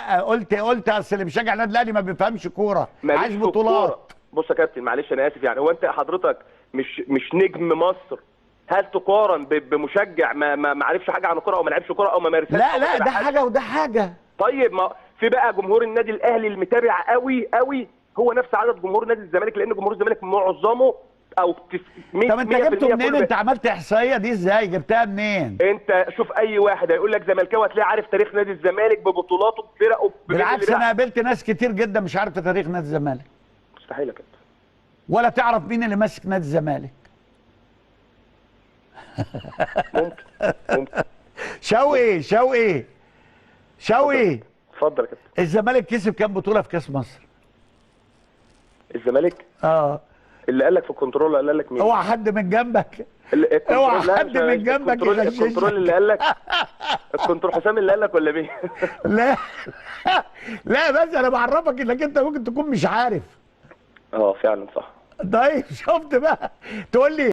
لا، قلت اصل اللي بيشجع النادي الاهلي ما بيفهمش كورة، عايز بطولات. بص يا كابتن معلش انا اسف، يعني هو انت حضرتك مش نجم مصر، هل تقارن بمشجع ما عرفش حاجة عن الكورة او ما لعبش كورة او ما مارسهاش؟ لا لا، ده حاجة وده حاجة. طيب ما في بقى جمهور النادي الاهلي المتابع قوي قوي هو نفس عدد جمهور نادي الزمالك، لان جمهور الزمالك معظمه او 100. طب انت جبته منين؟ انت عملت احصائية دي ازاي؟ جبتها منين؟ انت شوف اي واحد هيقول لك زملكاوي هتلاقيه عارف تاريخ نادي الزمالك ببطولاته بفرقة. بالعكس، انا قابلت ناس كتير جدا مش عارفه تاريخ نادي الزمالك. مستحيل يا كابتن. ولا تعرف مين اللي ماسك نادي الزمالك. ممكن ممكن. شوقي شوقي شوقي، اتفضل يا كابتن. الزمالك كسب كام بطوله في كاس مصر؟ الزمالك؟ اللي قال لك في الكنترول اللي قال لك مين؟ اوعى حد من جنبك، اوعى حد من جنبك. الكنترول اللي قال لك، الكنترول حسام اللي قال لك ولا مين؟ لا لا، بس انا بعرفك انك انت ممكن تكون مش عارف. فعلا صح. طيب شفت بقى، تقول لي